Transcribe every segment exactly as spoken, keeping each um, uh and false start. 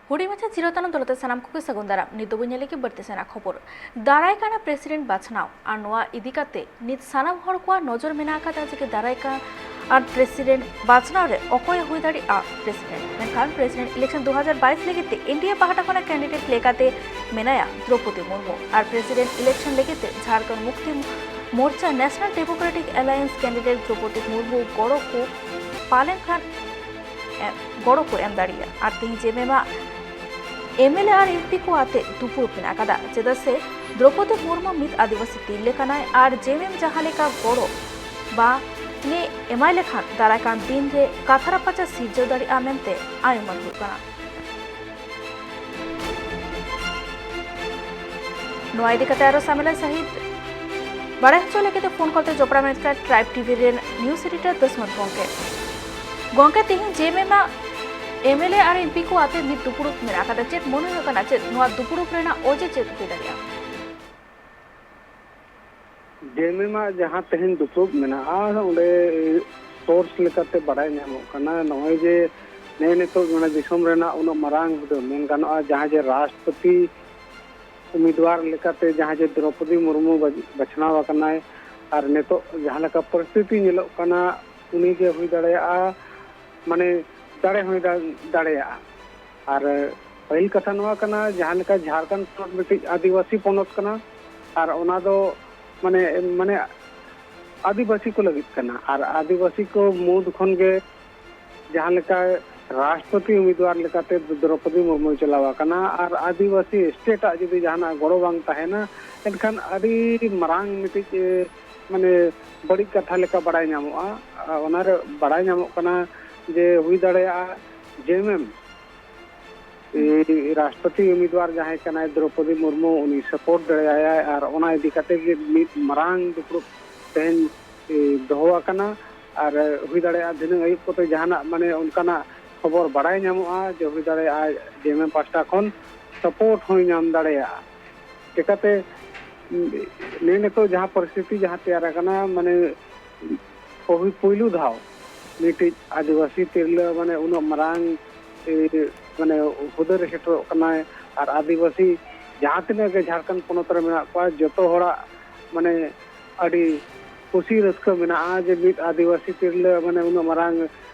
ᱦᱩᱰᱤᱧ ᱢᱟᱪᱷᱟ ᱪᱤᱨᱚᱛᱟᱱᱚᱢ ᱛᱟᱞᱟᱛᱮ ᱥᱟᱱᱟᱢ ᱠᱚᱜᱮ ᱥᱟᱹᱜᱩᱱ ᱫᱟᱨᱟᱢ᱾ ᱱᱤᱛ ᱫᱚᱵᱚᱱ ᱧᱮᱞ ᱞᱮᱜᱮ ᱵᱟᱹᱲᱛᱤ ᱥᱮᱱᱟᱜ ᱠᱷᱚᱵᱚᱨ᱾ ᱫᱟᱨᱟᱭ ᱠᱟᱱᱟ ᱯᱨᱮᱥᱤᱰᱮᱱᱴ ᱵᱟᱪᱷᱱᱟᱣ, ᱟᱨ ᱱᱚᱣᱟ ᱤᱫᱤ ᱠᱟᱛᱮ ᱱᱤᱛ ᱥᱟᱱᱟᱢ ᱦᱚᱲ ᱠᱚᱣᱟᱜ ᱱᱚᱡᱚᱨ ᱢᱮᱱᱟᱜ ᱟᱠᱟᱫᱟ ᱡᱮ ᱫᱟᱨᱟᱭ ᱠᱟᱱ ᱟᱨ ᱯᱨᱮᱥᱤᱰᱮᱱᱴ ᱵᱟᱪᱷᱱᱟᱣ ᱨᱮ ᱚᱠᱚᱭ ᱦᱩᱭ ᱫᱟᱲᱮᱭᱟᱜᱼᱟ ᱯᱨᱮᱥᱤᱰᱮᱱᱴ᱾ ᱢᱮᱱᱠᱷᱟᱱ ᱯᱨᱮᱥᱤᱰᱮᱱᱴ ᱤᱞᱮᱠᱥᱚᱱ ᱫᱩ ᱦᱟᱡᱟᱨ ᱵᱟᱭᱤᱥ ᱞᱟᱹᱜᱤᱫ ᱛᱮ ᱮᱱᱰᱤᱮ ᱯᱟᱦᱴᱟ ᱠᱷᱚᱱᱟᱜ ᱠᱮᱱᱰᱤᱰᱮᱴ ᱞᱮᱠᱟᱛᱮ ᱢᱮᱱᱟᱭᱟ ᱫᱨᱚᱯᱚᱫᱤ ᱢᱩᱨᱢᱩ, ᱟᱨ ᱯᱨᱮᱥᱤᱰᱮᱱᱴ ᱤᱞᱮᱠᱥᱚᱱ ᱞᱟᱹᱜᱤᱫ ᱛᱮ Jharkhand Mukti Morcha national democratic alliance candidate Draupadi Murmu ᱜᱚᱲᱚ ᱠᱚ ᱯᱟᱞᱮᱱ ᱠᱷᱟᱱ ᱮ, ᱜᱚᱲᱚ ᱠᱚ ᱮᱢ ᱫᱟᱲᱮᱭᱟᱜᱼᱟ᱾ ᱟᱨ ᱛᱮᱦᱮᱧ ᱡᱮᱢᱮᱢᱟ ᱮᱢᱮᱞᱮ ᱟᱨ ᱮᱢᱯᱤ ᱠᱚ ᱟᱛᱮ ᱫᱩᱯᱲᱩᱵ ᱢᱮᱱᱟᱜ ᱟᱠᱟᱫᱟ, ᱪᱮᱫᱟᱜ ᱥᱮ ᱫᱨᱚᱯᱚᱫᱤ ᱢᱩᱨᱢᱩ ᱢᱤᱫ ᱟᱹᱫᱤᱵᱟᱹᱥᱤ ᱛᱤᱨᱞᱟᱹ ᱠᱟᱱᱟᱭ ᱟᱨ ᱡᱮᱢᱮᱢ ᱡᱟᱦᱟᱸ ᱞᱮᱠᱟ ᱜᱚᱲᱚ ᱵᱟᱝ ᱮ ᱮᱢᱟᱭ ᱞᱮᱠᱷᱟᱱ ᱫᱟᱨᱟᱭ ᱠᱟᱱ ᱫᱤᱱ ᱨᱮ ᱠᱟᱛᱷᱟ ᱨᱟᱯᱟᱪᱟ ᱥᱤᱨᱡᱟᱹᱣ ᱫᱟᱲᱮᱭᱟᱜᱼᱟ ᱢᱮᱱᱛᱮ ᱟᱭᱩᱢᱟᱹᱱ ᱦᱩᱭᱩᱜ ᱠᱟᱱᱟ᱾ ᱱᱚᱣᱟ ᱤᱫᱤ ᱠᱟᱛᱮ ᱟᱨᱚ ᱥᱟᱢᱮᱞᱟ ᱥᱟᱹᱦᱤᱡ ᱵᱟᱲᱟᱭ ᱦᱚᱪᱚ ᱞᱟᱹᱜᱤᱫ ᱛᱮ ᱯᱷᱳᱱ ᱠᱚᱞ ᱛᱮ ᱡᱚᱯᱲᱟᱣ ᱢᱮᱱᱟᱜ ᱠᱟᱱᱟ ᱴᱨᱟᱭᱤᱵᱽ ᱴᱤᱵᱷᱤ ᱨᱮᱱ ᱱᱤᱭᱩᱡᱽ ᱮᱰᱤᱴᱚᱨ ᱫᱩᱥᱢᱚᱱ ᱜᱚᱝᱠᱮ᱾ ᱜᱚᱝᱠᱮ, ᱛᱮᱦᱮᱧ ᱡᱮᱢᱮᱢᱟ ᱮᱢᱮᱞᱮ ᱟᱨ ᱮᱢᱯᱤ ᱠᱚ ᱟᱛᱮ ᱢᱤᱫ ᱫᱩᱯᱲᱩᱵ ᱢᱮᱱᱟᱜ ᱟᱠᱟᱫᱟ, ᱪᱮᱫ ᱢᱚᱱᱮ ᱦᱩᱭᱩᱜ ᱠᱟᱱᱟ, ᱪᱮᱫ ᱱᱚᱣᱟ ᱫᱩᱯᱲᱩᱵ ᱨᱮᱱᱟᱜ ᱚᱡᱮ ᱪᱮᱫ ᱦᱩᱭ ᱫᱟᱲᱮᱭᱟᱜᱼᱟ? ᱡᱮᱢᱮᱢᱟ ᱡᱟᱦᱟᱸ ᱛᱮᱦᱮᱧ ᱫᱩᱯᱲᱩᱵ ᱢᱮᱱᱟᱜᱼᱟ, ᱚᱸᱰᱮ ᱥᱳᱨᱥ ᱞᱮᱠᱟᱛᱮ ᱵᱟᱲᱟᱭ ᱧᱟᱢᱚᱜ ᱠᱟᱱᱟ, ᱱᱚᱜᱼᱚᱭ ᱡᱮ ᱱᱮ ᱱᱤᱛᱚᱜ ᱢᱟᱱᱮ ᱫᱤᱥᱚᱢ ᱨᱮᱱᱟᱜ ᱩᱱᱟᱹᱜ ᱢᱟᱨᱟᱝ ᱦᱩᱫᱟᱹ ᱢᱮᱱ ᱜᱟᱱᱚᱜᱼᱟ, ᱡᱟᱦᱟᱸ ᱡᱮ ᱨᱟᱥᱴᱨᱚᱯᱚᱛᱤ ᱩᱢᱤᱫᱣᱟᱨ ᱞᱮᱠᱟᱛᱮ ᱡᱟᱦᱟᱸ ᱡᱮ ᱫᱨᱚᱯᱚᱫᱤ ᱢᱩᱨᱢᱩ ᱵᱟᱪ-, ᱵᱟᱪᱷᱱᱟᱣ ᱟᱠᱟᱱᱟᱭ, ᱟᱨ ᱱᱤᱛᱚᱜ ᱡᱟᱦᱟᱸ ᱞᱮᱠᱟ ᱯᱚᱨᱤᱥᱛᱷᱤᱛᱤ ᱧᱮᱞᱚᱜ ᱠᱟᱱᱟ, ᱩᱱᱤ ᱜᱮ ᱦᱩᱭ ᱫᱟᱲᱮᱭᱟᱜᱼᱟ, ᱢᱟᱱᱮ ᱫᱟᱲᱮ ᱦᱚᱸᱭ ᱫᱟ-, ᱫᱟᱲᱮᱭᱟᱜᱼᱟ᱾ ᱟᱨ ᱯᱟᱹᱦᱤᱞ ᱠᱟᱛᱷᱟ ᱱᱚᱣᱟ ᱠᱟᱱᱟ, ᱡᱟᱦᱟᱸ ᱞᱮᱠᱟ ᱡᱷᱟᱲᱠᱷᱚᱸᱰ ᱯᱚᱱᱚᱛ ᱢᱤᱫᱴᱤᱡ ᱟᱹᱫᱤᱵᱟᱹᱥᱤ ᱯᱚᱱᱚᱛ ᱠᱟᱱᱟ, ᱟᱨ ᱚᱱᱟ ᱫᱚ ᱢᱟᱱᱮ, ᱢᱟᱱᱮ ᱟᱹᱫᱤᱵᱟᱹᱥᱤ ᱠᱚ ᱞᱟᱹᱜᱤᱫ ᱠᱟᱱᱟ, ᱟᱨ ᱟᱹᱫᱤᱵᱟᱹᱥᱤ ᱠᱚ ᱢᱩᱫᱽ ᱠᱷᱚᱱ ᱜᱮ ᱡᱟᱦᱟᱸ ᱞᱮᱠᱟ ᱨᱟᱥᱴᱨᱚᱯᱚᱛᱤ ᱩᱢᱤᱫᱣᱟᱨ ᱞᱮᱠᱟᱛᱮ ᱫᱨᱚᱯᱚᱫᱤ ᱢᱩᱨᱢᱩᱭ ᱪᱟᱞᱟᱣ ᱟᱠᱟᱱᱟ, ᱟᱨ ᱟᱹᱫᱤᱵᱟᱹᱥᱤ ᱥᱴᱮᱴ ᱟᱜ ᱡᱩᱫᱤ ᱡᱟᱦᱟᱱᱟᱜ ᱜᱚᱲᱚ ᱵᱟᱝ ᱛᱟᱦᱮᱱᱟ, ᱮᱱᱠᱷᱟᱱ ᱟᱹᱰᱤ ᱢᱟᱨᱟᱝ ᱢᱤᱫᱴᱤᱡ, ᱮ, ᱢᱟᱱᱮ ᱵᱟᱹᱲᱤᱡ ᱠᱟᱛᱷᱟ ᱞᱮᱠᱟ ᱵᱟᱲᱟᱭ ᱧᱟᱢᱚᱜᱼᱟ᱾ ᱟᱨ ᱚᱱᱟᱨᱮ ᱵᱟᱲᱟᱭ ᱧᱟᱢᱚᱜ ᱠᱟᱱᱟ ᱡᱮ ᱦᱩᱭ ᱫᱟᱲᱮᱭᱟᱜᱼᱟ ᱡᱮᱢᱮᱢ ᱮ, ᱨᱟᱥᱴᱨᱚᱯᱚᱛᱤ ᱩᱢᱤᱫᱣᱟᱨ ᱡᱟᱦᱟᱸᱭ ᱠᱟᱱᱟᱭ ᱫᱨᱚᱯᱚᱫᱤ ᱢᱩᱨᱢᱩ, ᱩᱱᱤ ᱥᱟᱯᱳᱨᱴ ᱫᱟᱲᱮᱭᱟᱭᱟᱭ, ᱟᱨ ᱚᱱᱟ ᱤᱫᱤ ᱠᱟᱛᱮ ᱜᱮ ᱢᱤᱫ ᱢᱟᱨᱟᱝ ᱫᱩᱯᱲᱩᱵ ᱛᱮᱦᱮᱧ, ᱮ, ᱫᱚᱦᱚ ᱟᱠᱟᱱᱟ᱾ ᱟᱨ ᱦᱩᱭ ᱫᱟᱲᱮᱭᱟᱜᱼᱟ ᱫᱷᱤᱱᱟᱹᱝ ᱟᱹᱭᱩᱵ ᱠᱚᱛᱮ ᱡᱟᱦᱟᱱᱟᱜ ᱢᱟᱱᱮ ᱚᱱᱠᱟᱱᱟᱜ ᱠᱷᱚᱵᱚᱨ ᱵᱟᱲᱟᱭ ᱧᱟᱢᱚᱜᱼᱟ ᱡᱮ ᱦᱩᱭ ᱫᱟᱲᱮᱭᱟᱜᱼᱟ ᱡᱮᱢᱮᱢ ᱯᱟᱦᱴᱟ ᱠᱷᱚᱱ ᱥᱟᱯᱳᱨᱴ ᱦᱚᱸᱭ ᱧᱟᱢ ᱫᱟᱲᱮᱭᱟᱜᱼᱟ᱾ ᱪᱮᱠᱟᱛᱮ, ᱩᱢ, ᱱᱮ ᱱᱤᱛᱚᱜ ᱡᱟᱦᱟᱸ ᱯᱚᱨᱤᱥᱛᱷᱤᱛᱤ ᱡᱟᱦᱟᱸ ᱛᱮᱭᱟᱨ ᱟᱠᱟᱱᱟ, ᱢᱟᱱᱮ ᱯᱩᱭ-, ᱯᱩᱭᱞᱩ ᱫᱷᱟᱣ ᱢᱤᱫᱴᱤᱡ ᱟᱹᱫᱤᱵᱟᱹᱥᱤ ᱛᱤᱨᱞᱟᱹ ᱢᱟᱱᱮ ᱩᱱᱟᱹᱜ ᱢᱟᱨᱟᱝ, ᱮ, ᱢᱟᱱᱮ ᱦᱩᱫᱟᱹ ᱨᱮ ᱥᱮᱴᱮᱨᱚᱜ ᱠᱟᱱᱟᱭ᱾ ᱟᱨ ᱟᱹᱫᱤᱵᱟᱹᱥᱤ ᱡᱟᱦᱟᱸ ᱛᱤᱱᱟᱹᱜ ᱜᱮ ᱡᱷᱟᱲᱠᱷᱚᱸᱰ ᱯᱚᱱᱚᱛ ᱨᱮ ᱢᱮᱱᱟᱜ ᱠᱚᱣᱟ, ᱡᱚᱛᱚ ᱦᱚᱲᱟᱜ ᱢᱟᱱᱮ ᱟᱹᱰᱤ ᱠᱩᱥᱤ ᱨᱟᱹᱥᱠᱟᱹ ᱢᱮᱱᱟᱜᱼᱟ ᱡᱮ ᱢᱤᱫ ᱟᱹᱫᱤᱵᱟᱹᱥᱤ ᱛᱤᱨᱞᱟᱹ ᱢᱟᱱᱮ ᱩᱱᱟᱹᱜ ᱢᱟᱨᱟᱝ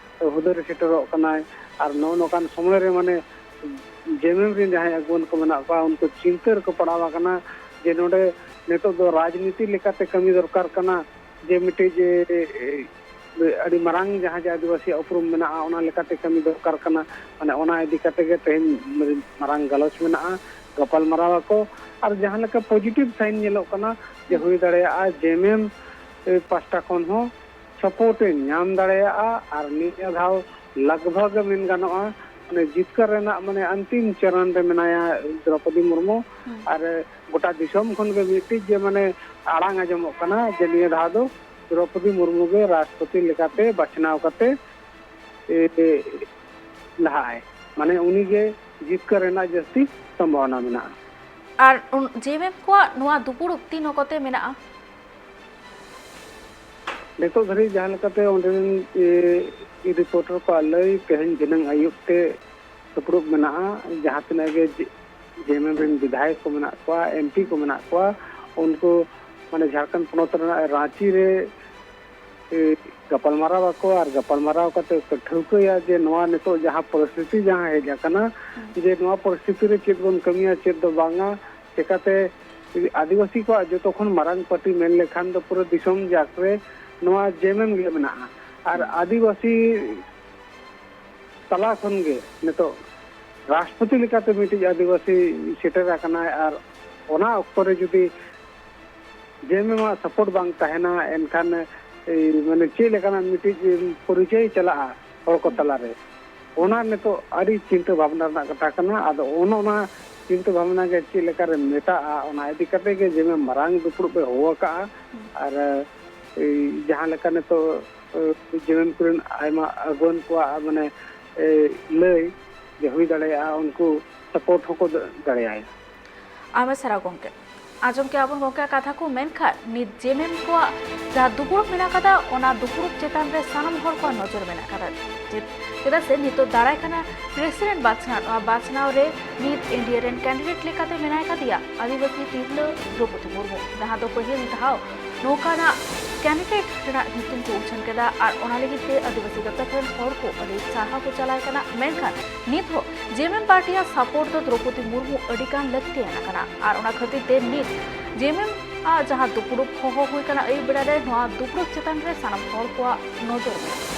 ᱦᱩᱫᱟᱹ ᱨᱮ ᱥᱮᱴᱮᱨᱚᱜ ᱠᱟᱱᱟᱭ᱾ ᱟᱨ ᱱᱚᱜᱼᱚ ᱱᱚᱝᱠᱟᱱ ᱥᱚᱢᱚᱭ ᱨᱮ ᱢᱟᱱᱮ ᱡᱮᱢᱮᱢ ᱨᱮᱱ ᱡᱟᱦᱟᱸᱭ ᱟᱹᱜᱩᱣᱟᱹᱱ ᱠᱚ ᱢᱮᱱᱟᱜ ᱠᱚᱣᱟ, ᱩᱱᱠᱩ ᱪᱤᱱᱛᱟᱹ ᱨᱮᱠᱚ ᱯᱟᱲᱟᱣ ᱟᱠᱟᱱᱟ ᱡᱮ ᱱᱚᱰᱮ ᱱᱤᱛᱚᱜ ᱫᱚ ᱨᱟᱡᱽᱱᱤᱛᱤ ᱞᱮᱠᱟᱛᱮ ᱠᱟᱹᱢᱤ ᱫᱚᱨᱠᱟᱨ ᱠᱟᱱᱟ, ᱡᱮ ᱢᱤᱫᱴᱤᱡ ᱡᱮ, ᱮ, ᱟᱹᱰᱤ ᱢᱟᱨᱟᱝ ᱡᱟᱦᱟᱸ ᱡᱮ ᱟᱹᱫᱤᱵᱟᱹᱥᱤᱭᱟᱜ ᱩᱯᱨᱩᱢ ᱢᱮᱱᱟᱜᱼᱟ, ᱚᱱᱟ ᱞᱮᱠᱟᱛᱮ ᱠᱟᱹᱢᱤ ᱫᱚᱨᱠᱟᱨ ᱠᱟᱱᱟ᱾ ᱢᱟᱱᱮ ᱚᱱᱟ ᱤᱫᱤ ᱠᱟᱛᱮ ᱜᱮ ᱛᱮᱦᱮᱧ ᱢᱟᱨᱟᱝ ᱜᱟᱞᱚᱪ ᱢᱮᱱᱟᱜᱼᱟ, ᱜᱟᱯᱟᱞᱢᱟᱨᱟᱣ ᱟᱠᱚ᱾ ᱟᱨ ᱡᱟᱦᱟᱸ ᱞᱮᱠᱟ ᱯᱚᱡᱤᱴᱤᱵᱷ ᱥᱟᱭᱤᱱ ᱧᱮᱞᱚᱜ ᱠᱟᱱᱟ ᱡᱮ ᱦᱩᱭ ᱫᱟᱲᱮᱭᱟᱜᱼᱟ ᱡᱮᱢᱮᱢ, ᱮ, ᱯᱟᱦᱴᱟ ᱠᱷᱚᱱ ᱦᱚᱸ ᱥᱟᱯᱳᱨᱴ ᱮ ᱧᱟᱢ ᱫᱟᱲᱮᱭᱟᱜᱼᱟ᱾ ᱟᱨ ᱱᱤᱭᱟᱹ ᱫᱷᱟᱣ ᱞᱟᱜᱽᱵᱷᱟᱜᱽ ᱢᱮᱱ ᱜᱟᱱᱚᱜᱼᱟ, ᱢᱟᱱᱮ ᱡᱤᱛᱠᱟᱹᱨ ᱨᱮᱱᱟᱜ ᱢᱟᱱᱮ ᱟᱱᱛᱤᱢ ᱪᱚᱨᱚᱱ ᱨᱮ ᱢᱮᱱᱟᱭᱟ ᱫᱨᱚᱯᱚᱫᱤ ᱢᱩᱨᱢᱩ᱾ ᱟᱨ ᱜᱚᱴᱟ ᱫᱤᱥᱚᱢ ᱠᱷᱚᱱ ᱜᱮ ᱢᱤᱫᱴᱤᱡ ᱡᱮ ᱢᱟᱱᱮ ᱟᱲᱟᱝ ᱟᱸᱡᱚᱢᱚᱜ ᱠᱟᱱᱟ ᱡᱮ ᱱᱤᱭᱟᱹ ᱫᱷᱟᱣ ᱫᱚ ᱫᱨᱚᱯᱚᱫᱤ ᱢᱩᱨᱢᱩ ᱜᱮ ᱨᱟᱥᱴᱨᱚᱯᱚᱛᱤ ᱞᱮᱠᱟᱛᱮ ᱵᱟᱪᱷᱱᱟᱣ ᱠᱟᱛᱮ, ᱮ, ᱞᱟᱦᱟᱜᱼᱟᱭ, ᱢᱟᱱᱮ ᱩᱱᱤ ᱜᱮ ᱡᱤᱛᱠᱟᱹᱨ ᱨᱮᱱᱟᱜ ᱡᱟᱹᱥᱛᱤ ᱥᱚᱢᱵᱷᱟᱵᱚᱱᱟ ᱢᱮᱱᱟᱜᱼᱟ᱾ ᱟᱨ ᱩᱱ-, ᱡᱮᱢᱮᱢ ᱠᱚᱣᱟᱜ ᱱᱚᱣᱟ ᱫᱩᱯᱩᱲᱩᱵ ᱛᱤᱱ ᱚᱠᱛᱮ ᱢᱮᱱᱟᱜᱼᱟ? ᱱᱤᱛᱚᱜ ᱫᱷᱟᱹᱨᱤᱡ ᱡᱟᱦᱟᱸ ᱞᱮᱠᱟᱛᱮ ᱚᱸᱰᱮ ᱨᱮᱱ, ᱮ, ᱨᱤᱯᱳᱨᱴᱟᱨ ᱠᱚᱣᱟᱜ ᱞᱟᱹᱭ, ᱛᱮᱦᱮᱧ ᱫᱷᱤᱱᱟᱹᱝ ᱟᱹᱭᱩᱵ ᱛᱮ ᱫᱩᱯᱲᱩᱵ ᱢᱮᱱᱟᱜᱼᱟ᱾ ᱡᱟᱦᱟᱸ ᱛᱤᱱᱟᱹᱜ ᱜᱮ ᱡᱮ-, ᱡᱮᱮᱢᱮᱢ ᱨᱮᱱ ᱵᱤᱫᱷᱟᱭᱚᱠ ᱠᱚ ᱢᱮᱱᱟᱜ ᱠᱚᱣᱟ, ᱮᱢᱯᱤ ᱠᱚ ᱢᱮᱱᱟᱜ ᱠᱚᱣᱟ, ᱩᱱᱠᱩ ᱢᱟᱱᱮ ᱡᱷᱟᱲᱠᱷᱚᱸᱰ ᱯᱚᱱᱚᱛ ᱨᱮᱱᱟᱜ ᱨᱟᱸᱪᱤ ᱨᱮ, ᱮ, ᱜᱟᱯᱟᱞᱢᱟᱨᱟᱣ ᱟᱠᱚ᱾ ᱟᱨ ᱜᱟᱯᱟᱞᱢᱟᱨᱟᱣ ᱠᱟᱛᱮ ᱠᱚ ᱴᱷᱟᱹᱣᱠᱟᱹᱭᱟ ᱡᱮ ᱱᱚᱣᱟ ᱱᱤᱛᱚᱜ ᱡᱟᱦᱟᱸ ᱯᱚᱨᱤᱥᱛᱷᱤᱛᱤ ᱡᱟᱦᱟᱸ ᱦᱮᱡ ᱟᱠᱟᱱᱟ, ᱡᱮ ᱱᱚᱣᱟ ᱯᱚᱨᱤᱥᱛᱷᱤᱛᱤ ᱨᱮ ᱪᱮᱫ ᱵᱚᱱ ᱠᱟᱹᱢᱤᱭᱟ, ᱪᱮᱫ ᱫᱚ ᱵᱟᱝᱟ, ᱪᱮᱠᱟᱛᱮ ᱟᱹᱫᱤᱵᱟᱹᱥᱤ ᱠᱚᱣᱟᱜ ᱡᱚᱛᱚ ᱠᱷᱚᱱ ᱢᱟᱨᱟᱝ ᱯᱟᱹᱴᱤ ᱢᱮᱱ ᱞᱮᱠᱷᱟᱱ ᱫᱚ ᱯᱩᱨᱟᱹ ᱫᱤᱥᱚᱢ ᱡᱟᱠ ᱨᱮ ᱱᱚᱣᱟ ᱡᱮᱢᱮᱢ ᱜᱮ ᱢᱮᱱᱟᱜᱼᱟ᱾ ᱟᱨ ᱟᱹᱫᱤᱵᱟᱹᱥᱤ ᱛᱟᱞᱟ ᱠᱷᱚᱱ ᱜᱮ ᱱᱤᱛᱚᱜ ᱨᱟᱥᱴᱨᱚᱯᱚᱛᱤ ᱞᱮᱠᱟᱛᱮ ᱢᱤᱫᱴᱤᱡ ᱟᱹᱫᱤᱵᱟᱹᱥᱤ ᱥᱮᱴᱮᱨ ᱟᱠᱟᱱᱟᱭ᱾ ᱟᱨ ᱚᱱᱟ ᱚᱠᱛᱚ ᱨᱮ ᱡᱩᱫᱤ ᱡᱮᱢᱮᱢᱟᱜ ᱥᱟᱯᱳᱨᱴ ᱵᱟᱝ ᱛᱟᱦᱮᱱᱟ, ᱮᱱᱠᱷᱟᱱ ᱮᱭ ᱢᱟᱱᱮ ᱪᱮᱫ ᱞᱮᱠᱟᱱᱟᱜ ᱢᱤᱫᱴᱤᱡ ᱯᱚᱨᱤᱪᱚᱭ ᱪᱟᱞᱟᱜᱼᱟ ᱦᱚᱲ ᱠᱚ ᱛᱟᱞᱟᱨᱮ, ᱚᱱᱟ ᱱᱤᱛᱚᱜ ᱟᱹᱰᱤ ᱪᱤᱱᱛᱟᱹ ᱵᱷᱟᱵᱽᱱᱟ ᱨᱮᱱᱟᱜ ᱠᱟᱛᱷᱟ ᱠᱟᱱᱟ᱾ ᱟᱫᱚ ᱚᱱ ᱚᱱᱟ ᱪᱤᱱᱛᱟᱹ ᱵᱷᱟᱵᱽᱱᱟ ᱜᱮ ᱪᱮᱫ ᱞᱮᱠᱟᱨᱮ ᱢᱮᱴᱟᱜᱼᱟ, ᱚᱱᱟ ᱤᱫᱤ ᱠᱟᱛᱮ ᱜᱮ ᱡᱮᱢᱮᱢ ᱢᱟᱨᱟᱝ ᱫᱩᱯᱲᱩᱵ ᱮ ᱦᱚᱦᱚ ᱟᱠᱟᱫᱼᱟ᱾ ᱟᱨ ᱮᱭ ᱡᱟᱦᱟᱸ ᱞᱮᱠᱟ ᱱᱤᱛᱚᱜ ᱡᱮᱢᱮᱢ ᱠᱚᱨᱮᱱ ᱟᱭᱢᱟ ᱟᱹᱜᱩᱣᱟᱹᱱ ᱠᱚᱣᱟᱜ ᱢᱟᱱᱮ ᱮ, ᱞᱟᱹᱭ ᱡᱮ ᱦᱩᱭ ᱫᱟᱲᱮᱭᱟᱜᱼᱟ ᱩᱱᱠᱩ ᱥᱟᱯᱳᱨᱴ ᱦᱚᱸᱠᱚ ᱫᱟᱲᱮᱭᱟᱭᱟ᱾ ᱟᱭᱢᱟ ᱥᱟᱨᱦᱟᱣ ᱜᱚᱢᱠᱮ᱾ ᱟᱸᱡᱚᱢ ᱠᱮᱜᱼᱟ ᱵᱚᱱ ᱜᱚᱢᱠᱮ ᱠᱟᱛᱷᱟ ᱠᱚ, ᱢᱮᱱᱠᱷᱟᱱ ᱱᱤᱛ ᱡᱮᱢᱮᱢ ᱠᱚᱣᱟᱜ ᱡᱟᱦᱟᱸ ᱫᱩᱯᱲᱩᱵ ᱢᱮᱱᱟᱜ ᱠᱟᱫᱟ, ᱚᱱᱟ ᱫᱩᱯᱲᱩᱵ ᱪᱮᱛᱟᱱ ᱨᱮ ᱥᱟᱱᱟᱢ ᱦᱚᱲ ᱠᱚᱣᱟᱜ ᱱᱚᱡᱚᱨ ᱢᱮᱱᱟᱜ ᱠᱟᱫᱟ᱾ ᱪᱮᱫ-, ᱪᱮᱫᱟᱜ ᱥᱮ ᱱᱤᱛᱚᱜ ᱫᱟᱨᱟᱭ ᱠᱟᱱᱟ president ᱵᱟᱪᱷᱱᱟᱣ, ᱱᱚᱣᱟ ᱵᱟᱪᱷᱱᱟᱣ ᱨᱮ ᱱᱤᱛ N D A ᱨᱮᱱ candidate ᱞᱮᱠᱟᱛᱮ ᱢᱮᱱᱟᱭ ᱠᱟᱫᱮᱭᱟ ᱟᱹᱫᱤᱵᱟᱹᱥᱤ ᱛᱤᱨᱞᱟᱹ ᱫᱨᱚᱯᱚᱫᱤ ᱢᱩᱨᱢᱩ, ᱡᱟᱦᱟᱸ ᱫᱚ ᱯᱟᱹᱦᱤᱞ ᱫᱷᱟᱣ ᱱᱚᱝᱠᱟᱱᱟᱜ candidate ᱨᱮᱱᱟᱜ ᱧᱩᱛᱩᱢ ᱠᱚ ᱩᱪᱷᱟᱹᱱ ᱠᱮᱫᱟ ᱟᱨ ᱚᱱᱟ ᱞᱟᱹᱜᱤᱫ ᱛᱮ ᱟᱹᱫᱤᱵᱟᱹᱥᱤ ᱜᱟᱛᱟᱠ ᱨᱮᱱ ᱦᱚᱲ ᱠᱚ ᱟᱹᱰᱤ ᱥᱟᱨᱦᱟᱣ ᱠᱚ ᱪᱟᱞᱟᱭ ᱠᱟᱱᱟ᱾ ᱢᱮᱱᱠᱷᱟᱱ ᱱᱤᱛ ᱦᱚᱸ J M M party ᱟᱜ support ᱫᱚ ᱫᱨᱚᱯᱚᱫᱤ ᱢᱩᱨᱢᱩ ᱟᱹᱰᱤ ᱜᱟᱱ ᱞᱟᱹᱠᱛᱤᱭᱟᱱ ᱠᱟᱱᱟ ᱟᱨ ᱚᱱᱟ ᱠᱷᱟᱹᱛᱤᱨ ᱛᱮ ᱱᱤᱛ J M M ᱟᱜ ᱡᱟᱦᱟᱸ ᱫᱩᱯᱲᱩᱵ ᱦᱚᱦᱚ ᱦᱩᱭ ᱠᱟᱱᱟ ᱟᱹᱭᱩᱵ ᱵᱮᱲᱟ ᱨᱮ, ᱱᱚᱣᱟ ᱫᱩᱯᱲᱩᱵ ᱪᱮᱛᱟᱱ ᱨᱮ ᱥᱟᱱᱟᱢ ᱦᱚᱲ ᱠᱚᱣᱟᱜ ᱱᱚᱡᱚᱨ ᱢᱮᱱᱟᱜᱼᱟ᱾